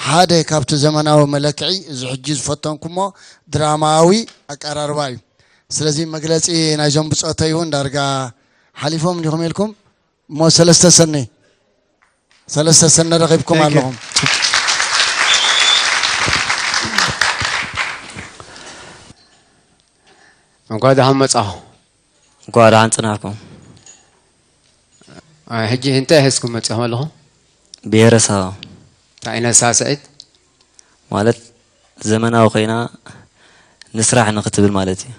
ሓደ ካብቲ ዘመናዊ መለክዒ እዚ ሕጂ ዝፈተንኩሞ ድራማዊ ኣቀራርባ እዩ። ስለዚ መግለጺ ናይዞም ብጾተይ እውን ዳርጋ ሓሊፎም እንዲኹም ኢልኩም እሞ ሰለስተ ሰነ ሰለስተ ሰነ ረኺብኩም ኣለኹም። እንኳዕ ደሓን መጻኹ። እንኳዕ ደሓን ጽናሕኩም። ሕጂ እንታይ ሒዝኩም መጺኹም ኣለኹም? ብሄረ ሳሆ። እንታይ ዓይነት ሳስዒት? ማለት ዘመናዊ ኮይና ንስራሕ ንክትብል ማለት እዩ።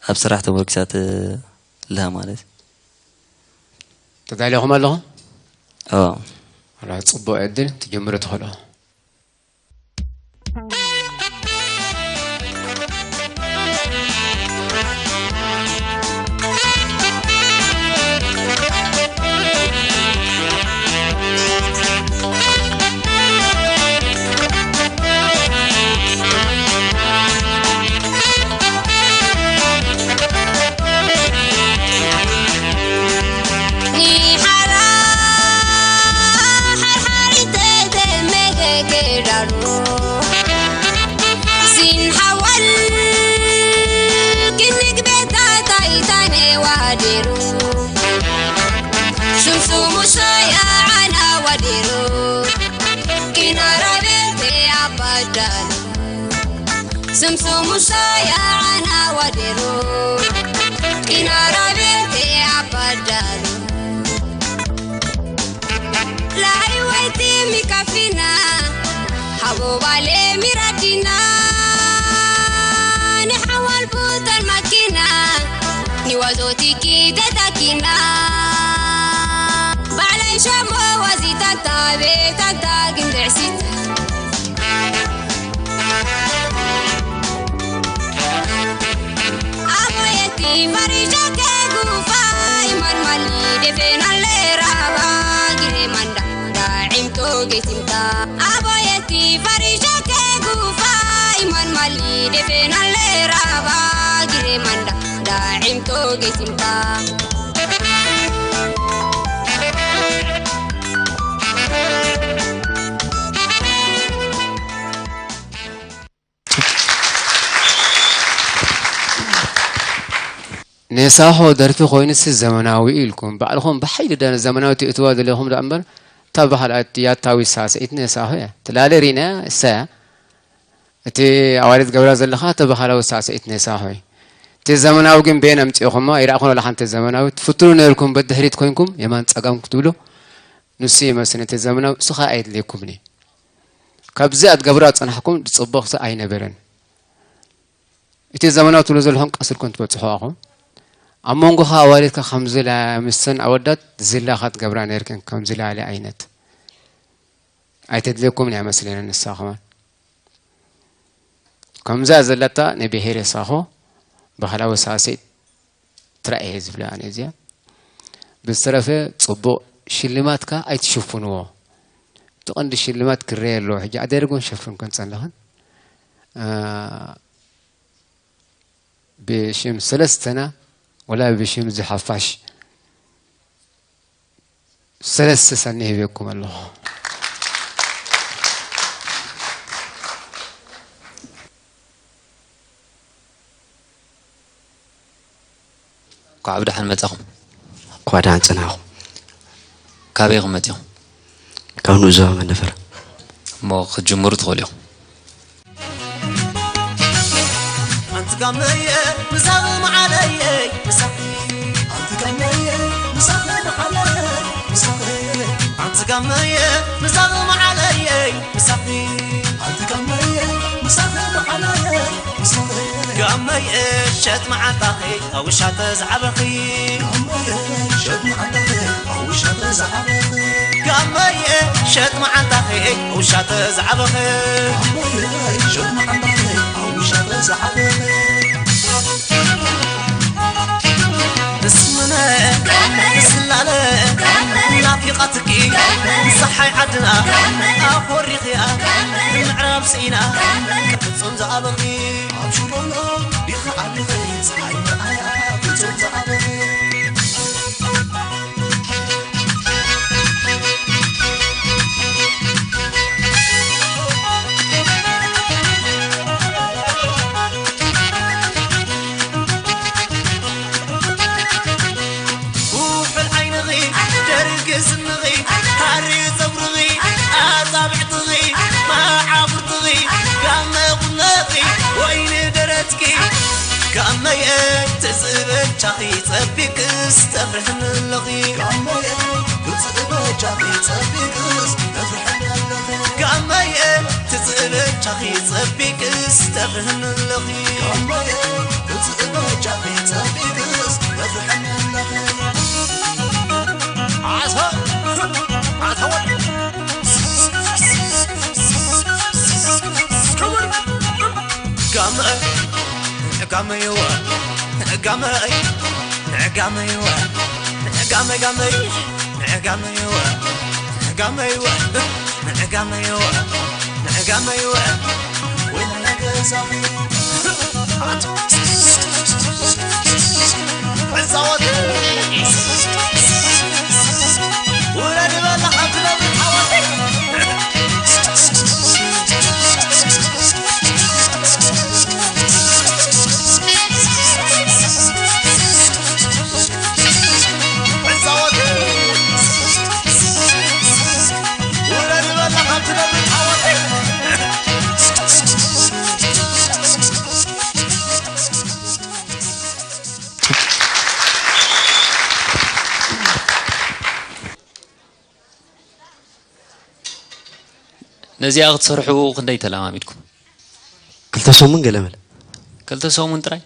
ኣብ ስራሕ ተመርኪሳ ትልሃ ማለት እዩ። ተዳሊኹም ኣለኹም? ኦ። ጽቡቕ ዕድል ትጀምሩ ትኽእሉ። ስምስሙ ሻያ ዓና ወዲሩ ቂና ራቤቴ ኣባዳሉ ላይወይቲ ሚካፊና ሓቦባሌ ሚራዲና ንሓዋል ቡተል ማኪና ንዋዞቲኪ ተታኪና ባዕላይ ሸሞ ዋዚታታ ቤታታ ግንድዕሲት ኣቦየቲ ፈሪሸ ከጉፋ ይመልመሊ ደፌናለ ራባ ግሬ ማንዳ ዳዒምቶ ጌቲምታ ኣቦየቲ ፈሪሸ ከጉፋ ይመልመሊ ደፌናለ ራባ ግሬ ማንዳ ዳዒምቶ ጌቲምታ ኔሳሆ ደርፊ ኮይኑሲ ዘመናዊ ኢልኩም ባዕልኹም ብሓይሊ ደ ዘመናዊ ትእትዋ ዘለኹም ዳ እምበር እታ ባህል ያታዊ ሳስዒት ኔሳሆ እያ ትላለ ሪና እሳያ እቲ ኣዋልድ ገብራ ዘለኻ እቲ ባህላዊ ሳስዒት ኔሳሆ እዩ እቲ ዘመናዊ ግን ቤን ኣምፂእኹሞ ኣይረእኹን ኣለኻ እንተ ዘመናዊ ትፍትኑ ነርኩም በድሕሪት ኮይንኩም የማን ፀጋም ክትብሉ ንሱ ይመስል እቲ ዘመናዊ እሱ ከዓ ኣይድልየኩምን እዩ ካብዚ ኣትገብራ ጸናሕኩም ዝጽቡቕ ሰ ኣይነበረን። እቲ ዘመናዊ ትብሉ ዘለኹም ቀስ ኢልኩም ትበጽሑ ኣኹም። ኣብ መንጎኻ ኣዋልድካ ከምዚ ኢላ ምሰን ኣወዳት ዝላኻ ትገብራ ነርክን ከምዚ ኢላ ኣለ ኣይነት ኣይተድልየኩምን እያ መስለኒ ንሳ ከማን። ከምዛ ዘለታ ንብሄረ ሳሆ ባህላዊ ሳዕስዒት ጥራይ እየ ዝብላ ኣነ እዚኣ። ብዝተረፈ ጽቡቕ ሽልማትካ ኣይትሽፍንዎ። እቲ ቀንዲ ሽልማት ክረአ ኣለዎ። ሕጂ ኣደርጎን ሸፍንኮን ጸለኽን ብሽም ሰለስተና ወላ ብሽም ዝሓፋሽ ሰለስተ ሰኒ ሂበኩም ኣለኹ። እንኳዕ ብደሓን መጻኹም። እንኳዕ ደሓን ጸናሕኹም። ካበይ ኢኹም መጺኹም? ካብ ንኡስ ዞባ መንደፈራ። እሞ ክትጅምሩ ትኽእሉ ኢኹም። ኣንቲ ጋመየ ምሳኺ መዓለየ ምሳኺ ኣንቲ ጋመየ ምሳኺ መዓለየ ምሳኺ ኣንቲ ጋመየ ምሳኺ መዓለየ ምሳኺ ኣንቲ ጋመየ ምሳኺ መዓለየ ምሳኺ ጋመየ ሸጥ መዓንጣኺ ኣውሻተ ዝዓበኺ ጋመየ ሸጥ መዓንጣኺ ኣውሻተ ዝዓበኺ ጋመየ ሸጥ መዓንጣኺ ኣውሻተ ዝዓበኺ ጋመየ ሸጥ መዓንጣኺ ኣውሻተ ዝዓበኺ እስምነ ስላለ ናፊቓትኪ ንፀሓይ ዓድና ኣኾሪኽያ ንምዕራብ ስኢና ቅፅም ዝኣበኺ ኣብ ሽሞኖ ዲኻ ዓድኺ ፀሓይ ምርኣያ ቅፅም ዝኣበኺ ጋመየ ትዝበቻኺ ጸቢቅስ ተፍርሕኒ ኣለኺ። ጋመየ ትዝበቻኺ ጸቢቅስ ተፍርሕኒ ኣለኺ። ጋመየ ትዝበቻኺ ጸቢቅስ ተፍርሕኒ ኣለኺ። ጋመየ ትዝበቻኺ ጸቢቅስ ተፍርሕኒ ኣለኺ። ዓሳ፣ ዓሳ ወዲ። ጋመ፣ ጋመይዋ፣ ጋመ፣ ጋመይዋ፣ ጋመ፣ ጋመ፣ ጋመይዋ፣ ጋመይዋ፣ ጋመይዋ፣ ጋመይዋ፣ ወይነ ገዛኺ። ነዚኣ ክትሰርሑ ክንደይ ተለማሚድኩም? ክልተ ሰሙን ገለመለ። ክልተ ሰሙን ጥራይ?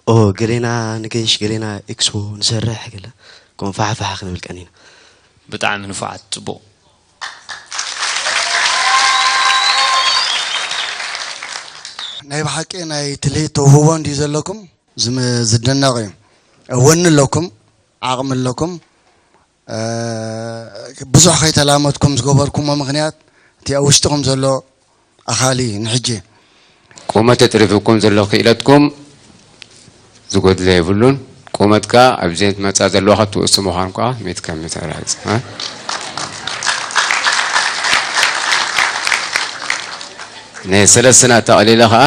ኦ፣ ገሌና ንገይሽ፣ ገሌና ኤክስፖ ንሰርሕ፣ ገለ ከምኡ ፋሕፋሕ ክንብል ቀኒና። ብጣዕሚ ንፉዓት፣ ጽቡቕ። ናይ ብሓቂ ናይ ትልሂት ተውህቦ እንድዩ ዘለኩም። ዝም-፣ ዝድነቕ እዩ። ወኒ ኣለኩም፣ ዓቕሚ ኣለኩም። እ፣ ብዙሕ ከይተላመድኩም ዝገበርኩሞ ምኽንያት እቲ ኣብ ውሽጥኹም ዘሎ ኣኻሊ ንሕጂ። ቁመት ተጥሪፉኩም ዘሎ ክኢለትኩም ዝጎድለ የብሉን። ቁመት ከኣ ኣብ ዘይነት መጻ ዘለዋኻ ትውሱ ምዃን ከኣ ሜት ካብ ሜት ኣረጋግጽ። እ? ናይ ሰለስትና ተቐሊለ ከኣ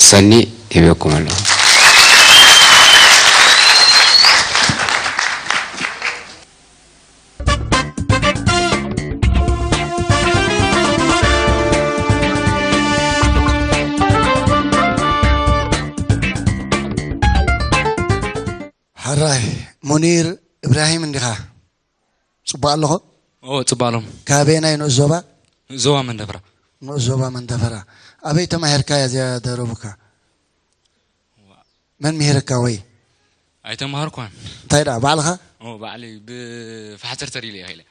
ሰኒ ይብለኩም ኣለኹ። ሕራይ ሙኒር እብራሂም እንዲኻ? ጽቡቕ ኣለኹ? ኦ ጽባሎም ካበየናይ ንኡስ ዞባ? ዞባ መንደፍራ ንኡስ ዞባ መንደፈራ። ኣበይ ተማሂርካ እያ እዚኣ ደረቡካ? መን ምሂርካ ወይ? ኣይተማሃርኳን እንታይ ደኣ ባዕልኻ? ኦ ባዕለይ ብፋሕተርተር ኢለ እየ ከይለ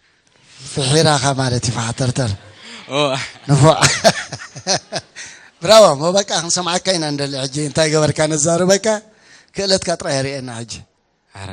ፍሒራኻ ማለት እዩ ፋሕተርተር። ኦ ንፉዕ። ብራዎ፣ ሞ በቃ ክንሰምዓካ ኢና እንደሊ። ሕጂ እንታይ ገበርካ ነዛርበካ? ክእለትካ ጥራይ የርእየና ሕጂ። ኣረ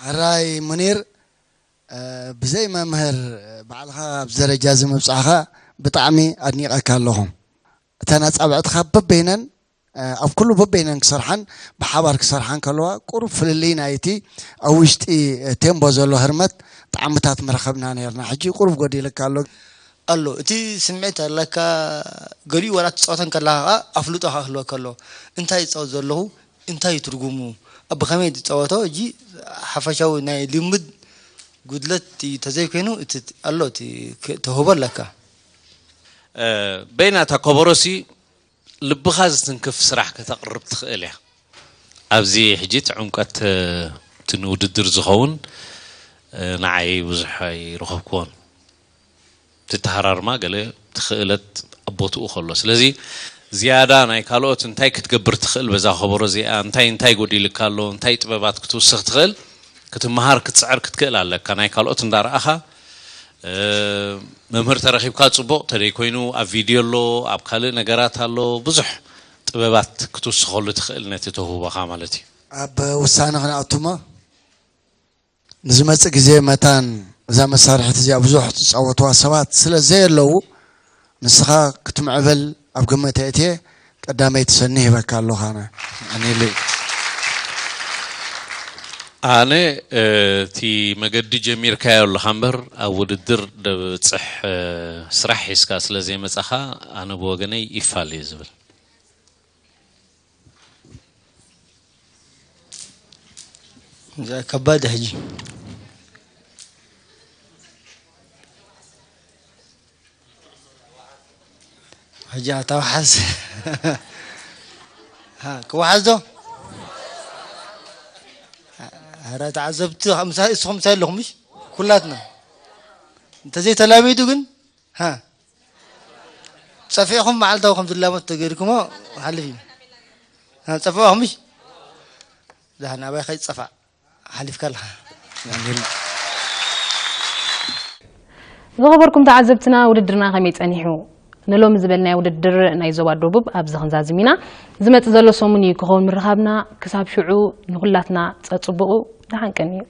ሕራይ ሙኒር፣ እ፣ ብዘይ መምህር ባዕልኻ ኣብዚ ደረጃ እዚ ምብጻሕኻ ብጣዕሚ ኣድኒቐካ ኣለኹ። እተን ኣጻብዕትኻ በበይነን፣ እ፣ ኣብ ኩሉ በበይነን ክሰርሓን ብሓባር ክሰርሓን ከለዋ ቁሩብ ፍልልይ ናይቲ ኣብ ውሽጢ፣ እ፣ ቴምቦ ዘሎ ህርመት ጣዕምታት ምረኸብና ነይርና። ሕጂ ቁሩብ ጎዲልካ ኣሎ። ኣሎ። እቲ ስምዒት ኣለካ፣ ገሊኡ ዋላ ትጻወተን ከለኻ ኸኣ ኣፍልጦ ኸኣ ክህልወካ ኣለዎ። እንታይ ይጻወት ዘለኹ? እንታይ እዩ ትርጉሙ? ኣብ ብኸመይ ትጻወቶ? ሕጂ ሓፈሻዊ ናይ ልምድ ጉድለት እዩ፣ ተዘይኮይኑ እቲ ኣሎ፣ እቲ ክ-፣ ተውህቦ ኣለካ። እ፣ በይናታ ከበሮሲ ልብኻ ዝትንክፍ ስራሕ ከተቕርብ ትኽእል እያ። ኣብዚ ሕጂ እቲ ዕምቀት፣ እ፣ እቲ ንውድድር ዝኸውን፣ እ፣ ንዓይ ብዙሕ ኣይረኸብክዎን። እቲ ተሃራርማ ገለ ትኽእለት ኣብ ቦትኡ ከሎ። ስለዚ ዝያዳ ናይ ካልኦት እንታይ ክትገብር ትኽእል በዛ ከበሮ እዚኣ፣ እንታይ እንታይ ጎዲልካ ኣሎ፣ እንታይ ጥበባት ክትውስኽ ትኽእል ክትመሃር ክትጽዕር ክትክእል ኣለካ። ናይ ካልኦት እንዳረኣኻ መምህር ተረኺብካ ጽቡቕ ተደይ ኮይኑ ኣብ ቪድዮ ኣሎ፣ ኣብ ካልእ ነገራት ኣሎ፣ ብዙሕ ጥበባት ክትውስኸሉ ትኽእል ነቲ ተውህቦኻ ማለት እዩ። ኣብ ውሳነ ክንኣቱሞ ንዝመጽእ ግዜ መታን እዛ መሳርሒት እዚኣ ብዙሕ ዝጻወትዋ ሰባት ስለ ዘየለዉ ንስኻ ክትምዕብል ኣብ ግምት እየ ቀዳመይቲ ሰኒ ሂበካ ኣለኹ ኣነ። ኣነ እቲ መገዲ ጀሚርካዮ ኣለኻ እምበር ኣብ ውድድር ደብፅሕ ስራሕ ሒዝካ ስለ ዘይመፃኻ ኣነ ብወገነይ ይፋል እየ ዝብል። እዛ ከባድ ሕጂ ሕጂ ኣታውሓስ ክወሓስ ዶ? ረ ተዓዘብቲ እስኹም ምሳይ ኣለኹም ምሽ ኩላትና እንተዘይተላሚዱ ግን ጸፊዕኹም መዓልታዊ ከም ዝላመድ ተገይርኩሞ ሓልፍ እዩ። ጸፍዕኹም ምሽ ዳሕና ኣባይ ከይጸፋዕ ሓሊፍካ ኣለኻ። ዝኸበርኩም ተዓዘብትና ውድድርና ከመይ ጸኒሑ? ንሎሚ ዝበልናዮ ውድድር ናይ ዞባ ደቡብ ኣብዚ ክንዛዝም ኢና። ዝመጽእ ዘሎ ሰሙን እዩ ክኸውን ምርኻብና። ክሳብ ሽዑ ንኹላትና ጸጽቡቑ ደሓን ቀንዩ።